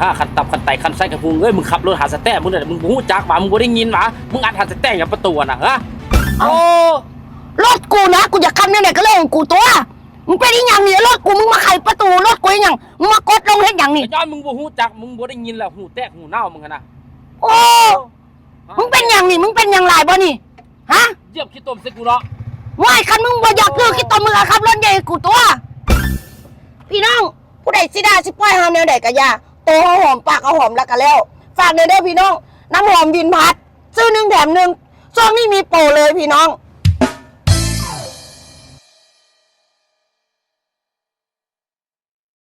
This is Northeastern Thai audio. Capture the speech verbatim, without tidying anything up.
ถ้าคันตับคันไตคันไส้คันพุงเอ้ย มึงขับรถหาสแตนมึงเนี่ย มึงบ่ฮู้จักหวา มึงบ่ได้ยินหวา มึงอัดหาสแตนหยังประตูอะนะ ฮะ โอ้ รถกูนะ กูอยากขับแนวไหนก็เรื่องของกูตัว มึงเป็นอีหยังนี่ รถกู มึงมาไขประตูรถกูอีหยัง มึงมากดลงเฮ็ดหยังนี่ ย้อนมึงบ่ฮู้จัก มึงบ่ได้ยินแล้ว หูแตกหูเน่ามึงอะนะ โอ้ มึงเป็นหยังนี่ มึงเป็นหยังหลายบ่นี่ ฮะ เหยียบขี้ตมใส่กูเนาะ ว้าย คันมึงบ่อยากเลิกขี้ตมมึงอะขับรถใหญ่กูตัว พี่น้อง ผู้ใดสิด่าสิปล่อยเฮาแนวใดก็อย่า โตเฮาหอมปากเอาหอมแล้วก็แล้ว ฝากเด้อเด้อพี่น้อง น้ำหอมวินพัด ซื้อหนึ่งแถมหนึ่ง ช่วงนี้มีโปรเลยพี่น้อง